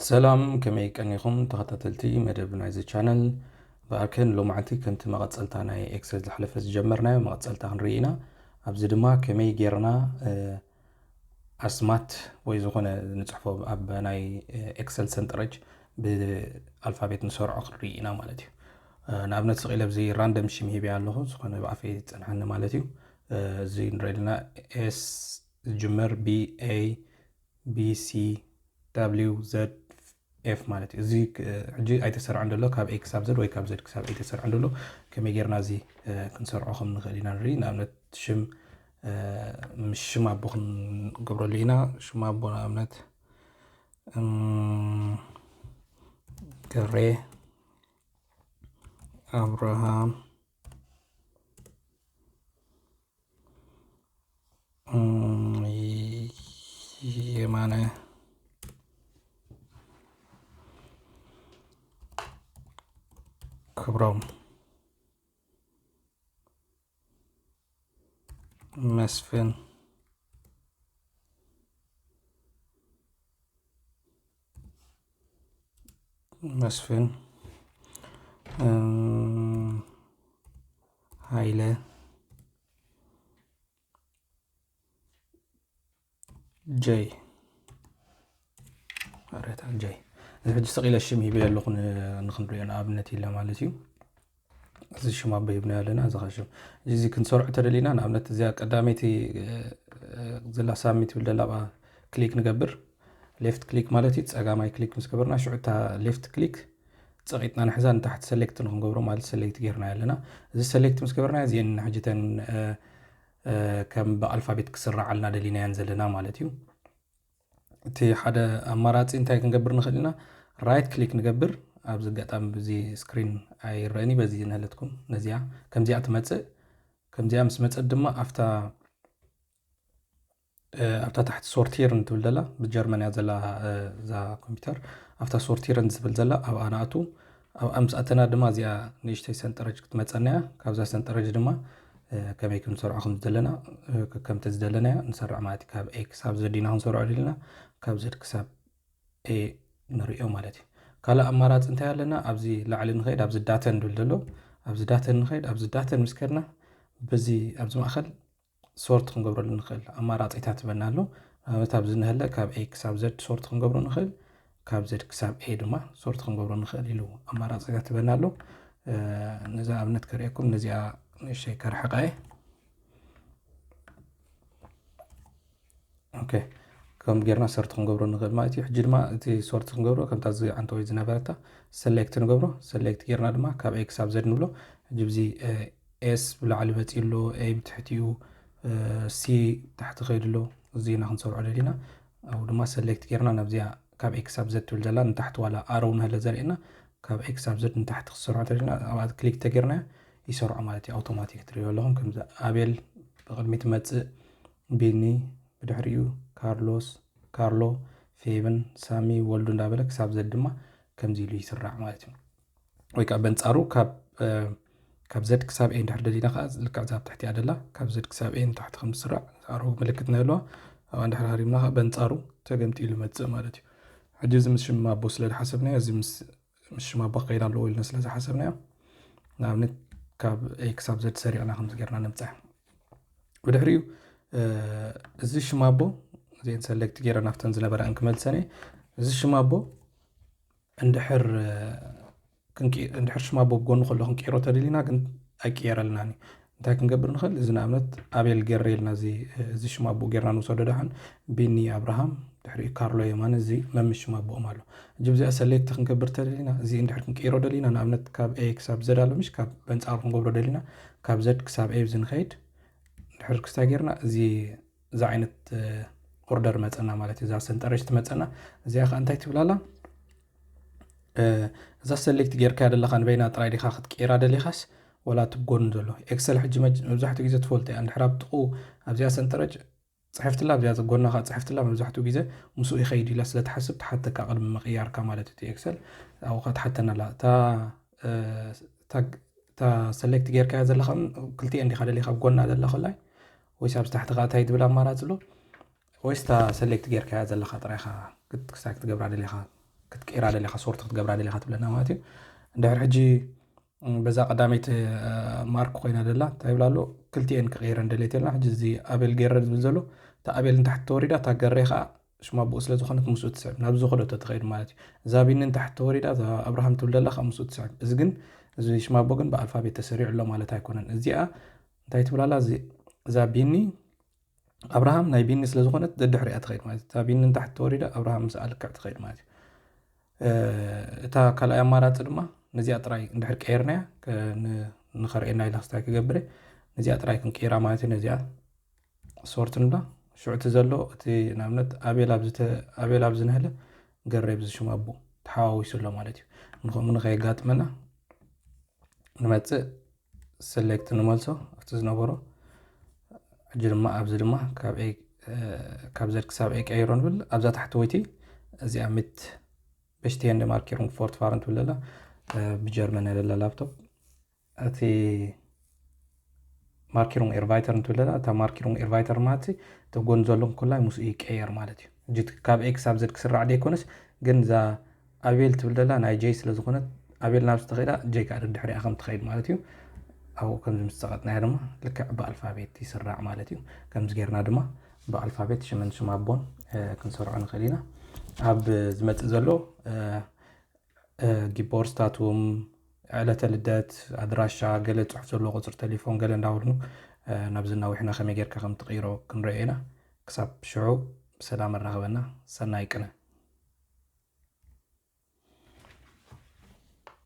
ሰላም፣ ከመይ ቀኒኹም ተኸታተልቲ መደብ ናይዚ ቻነል? ብኣርከን ሎማዕንቲ ከምቲ መቐጸልታ ናይ ኤክሰል ዝሓለፈ ዝጀመርናዮ መቐጸልታ ክንርኢ ኢና። ኣብዚ ድማ ከመይ ጌርና ኣስማት ወይ ዝኾነ ንጽሕፎ ኣብ ናይ ኤክሰል ሰንጠረጅ ብኣልፋቤት ንሰርዖ ክንርኢ ኢና ማለት እዩ። ንኣብነት ስቕ ኢለ ኣብዚ ራንደም ሽም ሂበያ ኣለኹ፣ ዝኾነ ብኣፈይ ዝጸንሓኒ ማለት እዩ። እዚ ንርኢ ዘለና ኤስ ዝጅመር ቢ ኤ ቢ ሲ ደብሊው ዘድ ኤፍ ማለት እዩ። እዚ ሕጂ ኣይተሰርዐን ዘሎ፣ ካብ ኤ ክሳብ ዘድ ወይ ካብ ዘድ ክሳብ ኤ ኣይተሰርዐን ዘሎ። ከመይ ጌርና እዚ ክንሰርዖ ከም ንኽእል ኢና ንርኢ። ንኣብነት ሽም ምስ ሽም ኣቦ ክንገብረሉ ኢና። ሽም ኣቦ ንኣብነት ገሬ ኣብርሃም የማነ ክብሮም መስፍን መስፍን ሃይለ ጀይ ኣረታ ጀይ እዚ ሕጂ ስቕ ኢለ ሽም ሂበ ኣለኹ ንክንሪኦ ንኣብነት ኢለ ማለት እዩ። እዚ ሽም ኣቦ ሂብና ኣለና። እዚ ሽም እዚ ክንሰርዖ ተደሊና ንኣብነት እዚኣ ቀዳመይቲ ዘላ ሳሚት ትብል ደላ ክሊክ ንገብር። ሌፍት ክሊክ ማለት እዩ ጸጋማይ ክሊክ ምስ ገበርና ሽዑ እታ ሌፍት ክሊክ ጸቂጥና ንሕዛ ንታሕቲ ሰሌክት ንክንገብሮ ማለት ሰሌክት ጌርና ኣለና። እዚ ሰሌክት ምስ ገበርና እዚአን ሕጅተን ከም ብኣልፋቤት ክስራዓልና ደሊናያን ዘለና ማለት እዩ። እቲ ሓደ ኣማራፂ እንታይ ክንገብር ንኽእል ኢና? ራይት ክሊክ ንገብር። ኣብዚ ኣጋጣሚ እዚ ስክሪን ኣይረእኒ በዚ ዝነለትኩም ነዚኣ ከምዚኣ ትመፅእ። ከምዚኣ ምስ መፀት ድማ ኣብታ ኣብታ ታሕቲ ሶርቲርን ትብል ዘላ ብጀርመንያ ዘላ እዛ ኮምፒውተር ኣብታ ሶርቲርን ዝብል ዘላ ኣብኣ ንኣቱ። ኣብኣ ምስ ኣተና ድማ እዚኣ ንእሽተይ ሰንጠረጅ ክትመፀና እያ። ካብዛ ሰንጠረጅ ድማ ከመይ ክንሰርዖ ከም ዘለና ከምቲ ዝደለናዮ ንሰርዕ ማለት እዩ። ካብ ኤ ክሳብ ዘድ ኢና ክንሰርዖ ደሊና ካብ ዘድ ክሳብ ኤ ንሪኦ ማለት እዩ። ካልእ ኣማራፂ እንታይ ኣለና? ኣብዚ ላዕሊ ንኸይድ ኣብዚ ዳተን ድብል ዘሎ ኣብዚ ዳተን ንኸይድ ኣብዚ ዳተን ምስ ከድና በዚ ኣብዚ ማእኸል ሶርት ክንገብረሉ ንኽእል ኣማራፂታት ትበና ኣሎ። ንኣብነት ኣብዚ ንህለ ካብ ኤ ክሳብ ዘድ ሶርት ክንገብሮ ንኽእል ካብ ዘድ ክሳብ ኤ ድማ ሶርት ክንገብሮ ንኽእል ኢሉ ኣማራፂታት ትበና ኣሎ። ነዚ ኣብነት ከርእየኩም ነዚኣ ንእሽተይ ከርሕቃ እየ። ኦኬ ከም ጌርና ሰርት ክንገብሮ ንኽእል ማለት እዩ። ሕጂ ድማ እቲ ሶርት ክንገብሮ ከምታ እዚ ዓንተወይ ዝነበረታ ሰሌክት ንገብሮ። ሰሌክት ጌርና ድማ ካብ ኤ ክሳብ ዘድ ንብሎ። ሕጂ ብዚ ኤስ ብላዕሊ መፂኡ ኣሎ፣ ኤ ብትሕቲኡ፣ ሲ ታሕቲ ከይዱ ኣሎ። እዚ ኢና ክንሰርዖ ደሊና። ኣብኡ ድማ ሰሌክት ጌርና ናብዚኣ ካብ ኤ ክሳብ ዘድ ትብል ዘላ ንታሕቲ ዋላ ኣሮው ንህለ ዘርእየና ካብ ኤ ክሳብ ዘድ ንታሕቲ ክሰርዖ ተደሊና ኣብኣ ክሊክ ተጌርና ይሰርዖ ማለት እዩ። ኣውቶማቲክ ትሪኦ ኣለኹም ከምዚ ኣቤል ብቕድሚ ትመፅእ ቢኒ ብድሕሪኡ ካርሎስ ካርሎ ፌብን ሳሚ ወልዱ እንዳበለ ክሳብ ዘድ ድማ ከምዚ ኢሉ ይስራዕ ማለት እዩ። ወይ ከዓ በንፃሩ ካብ ካብ ዘድ ክሳብ ኤ እንድሕር ደሊና ከዓ ልክዕ እዛ ኣብ ትሕቲ እያ ደላ ካብ ዘድ ክሳብ ኤ ንታሕቲ ከም ዝስራዕ ኣሮ ምልክት ናይ ኣለዋ ኣብኣ እንድሕር ሃሪምና ከዓ በንፃሩ ተገምጢሉ ይመፅእ ማለት እዩ። ሕጂ እዚ ምስ ሽም ኣቦ ስለ ዝሓሰብናዮ እዚ ምስ ምስ ሽም ኣቦ ክኸይድ ኣለዎ ኢልና ስለ ዝሓሰብናዮ ንኣብነት ካብ ኤ ክሳብ ዘድ ሰሪዕና ከምዚ ጌርና ነምፅሕ። ብድሕሪኡ እዚ ሽም ኣቦ እዚአን ሰሌክት ገይረ ናብተን ዝነበራ እንክመልሰን እየ። እዚ ሽም ኣቦ እንድሕር እንድሕር ሽም ኣቦ ብጎኑ ከሎ ክንቀይሮ ተደሊና ግን ኣይቀየረልናን እዩ። እንታይ ክንገብር ንኽእል? እዚ ንኣብነት ኣቤል ገረ ኢልና እዚ ሽም ኣቦ ጌርና ንውሰዶ ደሓን ቢኒ ኣብርሃም ድሕሪ ካርሎ የማነ እዚ መምሽ ሽም ኣቦኦም ኣሎ። እጅ ብዚኣ ሰሌክት ክንገብር ተደሊና እዚ እንድሕር ክንቀይሮ ደሊና ንኣብነት ካብ ኤ ክሳብ ዘድ ኣሎ ምሽ ካብ በንጻሩ ክንገብሮ ደሊና ካብ ዘድ ክሳብ ኤ እዚ ንኸይድ ድሕር ክስታይ ጌርና እዚ እዛ ዓይነት ኦርደር መፀና ማለት እዩ። እዛ ሰንጠረዥ ትመፀና እዚኣ ከዓ እንታይ ትብላላ? እዛ ሰሌክት ጌርካያ ዘለኻ ንበይና ጥራይ ዲኻ ክትቀይራ ደሊኻስ ወላ እቲ ብጎኒ ዘሎ? ኤክሰል ሕጂ መብዛሕትኡ ግዜ ትፈልጦ እያ። እንድሕር ኣብ ጥቕኡ ኣብዚኣ ሰንጠረዥ ፅሕፍትላ ኣብዚኣ ጎና ከዓ ፅሕፍትላ መብዛሕትኡ ግዜ ምስኡ ይኸይድ ኢላ ስለ ትሓስብ ትሓተካ ቅድሚ ምቕያርካ ማለት እቲ ኤክሰል ኣብኡ ከዓ ትሓተና ኣላ። እታ እታ ሰሌክት ጌርካያ ዘለኻ ክልቲኤን ዲኻ ደሊኻ ኣብ ጎና ዘላ ኮላይ ወይስ ኣብዚ ታሕቲ ከዓ እንታይ ትብል ኣማራፂ ኣሎ? ወይስ እታ ሰሌክት ጌርካያ ዘለኻ ጥራይኻ ክሳብ ክትገብራ ደሊኻ ክትቀይራ ደሊኻ፣ ሶርት ክትገብራ ደሊኻ ትብለና ማለት እዩ። እንድሕር ሕጂ በዛ ቀዳመይቲ ማርክ ኮይና ደላ እንታይ ይብላ ኣሎ? ክልቲኤን ክቐይረን ደልየት የልና። ሕጂ እዚ ኣቤል ገይረ ዝብል ዘሎ፣ እታ ኣቤል ንታሕቲ ተወሪዳ፣ እታ ገሬ ከዓ ሽማቦ ስለ ዝኾነት ምስኡ ትስዕብ፣ ናብ ዝኾደቶ ትኸይድ ማለት እዩ። እዛ ቢኒ ንታሕቲ ተወሪዳ፣ እዛ ኣብርሃም ትብል ደላ ከዓ ምስኡ ትስዕብ። እዚ ግን፣ እዚ ሽማቦ ግን ብኣልፋቤት ተሰሪዑ ኣሎ ማለት ኣይኮነን። እዚኣ እንታይ ትብላላ? እዚ- እዛ ቢኒ ኣብርሃም ናይ ቢኒ ስለ ዝኾነት ደድሕሪኣ ትኸይድ ማለት እዩ። እታ ቢኒ ንታሕቲ ተወሪዳ ኣብርሃም ምስኣ ልክዕ ትኸይድ ማለት እዩ። እታ ካልኣይ ኣማራፂ ድማ ነዚኣ ጥራይ እንድሕር ቀይርናያ፣ ንኸርእየና ኢለ ክስታይ ክገብር፣ ነዚኣ ጥራይ ክንቀይራ ማለት እዩ። ነዚኣ ሶርት ንብላ። ሽዑ እቲ ዘሎ እቲ ንኣብነት ኣቤል ኣብዚ ተ- ኣቤል ኣብዚ ንህለ ገሬ ብዚ ሽም ኣቦ ተሓዋዊሱ ኣሎ ማለት እዩ። ንኸምኡ ንኸየጋጥመና ንመፅእ፣ ሰሌክት ንመልሶ ኣብቲ ዝነበሮ። ሕጂ ድማ ኣብዚ ድማ ካብ ኤ ካብ ዘድ ክሳብ ኤ ቀይሮ ንብል። ኣብዛ ታሕተወይቲ እዚኣ ምት በሽቲ እንደ ማርኪሩንግ ፎርት ፋረን ትብል ዘላ ብጀርመን ዘላ ላፕቶፕ እቲ ማርኪሩንግ ኤርቫይተር እንትብል ዘላ፣ እታ ማርኪሩንግ ኤርቫይተር ማለት እቲ ጎን ዘሎ ኩላይ ምስኡ ይቀየር ማለት እዩ። ሕጂ ካብ ኤ ክሳብ ዘድ ክስራዕ ደይኮነስ ግን እዛ ኣቤል ትብል ዘላ ናይ ጀይ ስለ ዝኾነት ኣቤል ናብ ዝተኸይዳ ጀይ ከዓ ድሕሪኣ ከም ትኸይድ ማለት እዩ። ኣብኡ ከምዚ ምስ ፀቐጥናዮ ድማ ልክዕ ብኣልፋቤት ይስራዕ ማለት እዩ። ከምዚ ጌርና ድማ ብኣልፋቤት ሽምን ሽም ኣቦን ክንሰርዖ ንኽእል ኢና። ኣብ ዝመፅእ ዘሎ ጊቦርስታቱም፣ ዕለተ ልደት፣ ኣድራሻ፣ ገለ ፅሑፍ ዘለዎ ቁፅሪ ቴሌፎን ገለ እንዳበልኑ ናብዚ እናዊሕና ከመይ ጌርካ ከም ትቕይሮ ክንረዮ ኢና። ክሳብ ሽዑ ብሰላም ኣራኽበና። ሰናይ ቅነ።